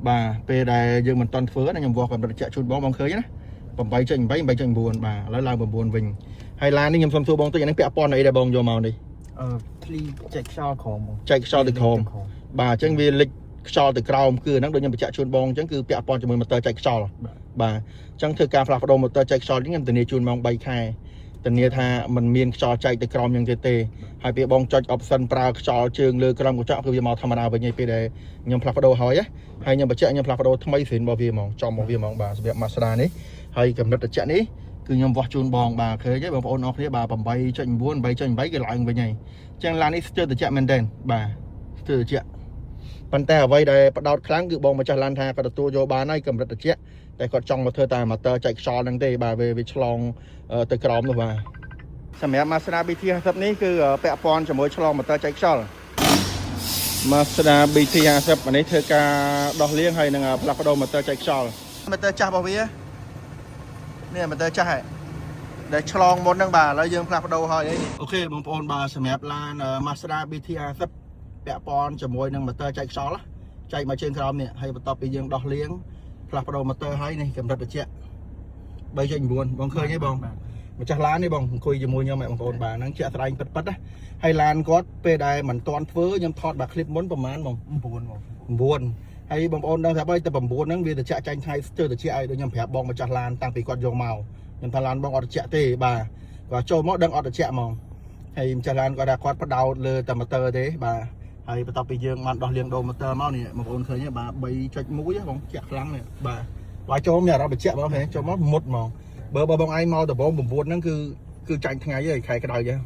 បាទពេលដែលយើងមិនទាន់ធ្វើណាខ្ញុំវាស់កម្រិតត្រជាក់ជូនបងបងឃើញណា8.8 8.9បាទឥឡូវឡើង9វិញហើយឡាននេះខ្ញុំសុំសួរបងតិចអានេះពាក់ព័ន្ធអីដែរបងយកមកនេះ អឺធ្លីចែកខ្យល់ក្រោមបង ចែកខ្យល់ទៅក្រោមបាទអញ្ចឹងវាលិចខ្យល់ទៅក្រោមគឺអាហ្នឹងដូចខ្ញុំបញ្ជាក់ជូនបងអញ្ចឹងគឺពាក់ព័ន្ធជាមួយម៉ូទ័រចែកខ្យល់បាទអញ្ចឹងធ្វើការផ្លាស់ប្ដូរម៉ូទ័រចែកខ្យល់នេះខ្ញុំធានាជូនម៉ោង3ខែធានាថាมันមានខ្យល់ចែកទៅក្រោមយ៉ាងទៀតទេហើយពេលបងចុច option ប្រើខ្យល់ជើងលើក្រោមកញ្ចក់គឺវាមកធម្មតាវិញឯងពេលដែលខ្ញុំផ្លាស់ប្ដូរហើយណាហើយខ្ញុំបញ្ជាក់ខ្ញុំផ្លាស់ប្ដូរថ្មីស្រីនរបស់វាហ្មងចំរបស់វាហ្មងបាទសម្រាប់ Mazda នេះហើយកម្រិតត្រជាក់នេះគឺខ្ញុំវាស់ជូនបងបាទឃើញទេបងប្អូនអរគ្នាបាទ8.9 8.8គឺឡើងវិញហើយអញ្ចឹងឡាននេះស្ទើរត្រជាក់មែនទែនបាទស្ទើរត្រជាក់ប៉ុន្តែអ្វីដែលបដោតខ្លាំងគឺបងម្ចាស់ឡានថាគាត់ទទួលយកបានហើយកម្រិតត្រជាក់តែគាត់ចង់មកធ្វើតែម៉ូទ័រចែកខ្យល់ហ្នឹងទេបាទវាឆ្លងទៅក្រោមនោះបាទសម្រាប់ Mazda BT50 នេះគឺពាក់ព័ន្ធជាមួយឆ្លងម៉ូទ័រចែកខ្យល់ Mazda BT50 អានេះធ្វើការដោះលាងហើយនឹងផ្លាស់ប្ដូរម៉ូទ័រចែកខ្យល់ម៉ូទ័រចាស់របស់វានេះម៉ូទ័រចាស់ហ៎ដែលឆ្លងមុនហ្នឹងបាទឥឡូវយើងផ្លាស់ប្ដូរហើយអីOK បងប្អូនបាទសម្រាប់ឡាន Mazda BT50 ពាក់ព័ន្ធជាមួយនឹងម៉ូទ័រចែកខ្យល់ចែកមកជើងក្រោមនេះហើយបន្ទាប់ពីយើងដោះលាងផ្លាស់ប្ដូរម៉ូទ័រហើយនេះកម្រិតត្រជាក់3.9បងឃើញទេបង បាទ ម្ចាស់ឡាននេះបងអង្គុយជាមួយខ្ញុំបងប្អូនបាទហ្នឹងជាក់ស្ដែងពិតពិតណាហើយឡានគាត់ពេលដែលមិនទាន់ធ្វើខ្ញុំថតបាទคลิปមុនប្រហែលបង 9បង 9ហើយបងប្អូនដឹងថាបើតែ9ហ្នឹងវាត្រជាក់ចាញ់ថ្ងៃស្ទើរត្រជាក់ឲ្យដូចខ្ញុំប្រាប់បងម្ចាស់ឡានតាំងពីគាត់យកមកខ្ញុំថាឡានបងអត់ត្រជាក់ទេបាទគាត់ចូលមកដឹងអត់ត្រជាក់ហ្មងហើយម្ចាស់ឡានគាត់ថាគាត់ផ្ដោតលើតែម៉ូទ័រទេបាទហើយបន្ទាប់ពីយើងបានដោះលាងដូរម៉ូទ័រមកនេះបងប្អូនឃើញទេបាទ3.1បងជាក់ខ្លាំងនេះបាទបាទចូលមានអារម្មណ៍ត្រជាក់បងឃើញចូលមកមុតហ្មងបើបើបងឯងមកដំបូង9ហ្នឹងគឺគឺចាញ់ថ្ងៃហើយខែក្តៅចឹង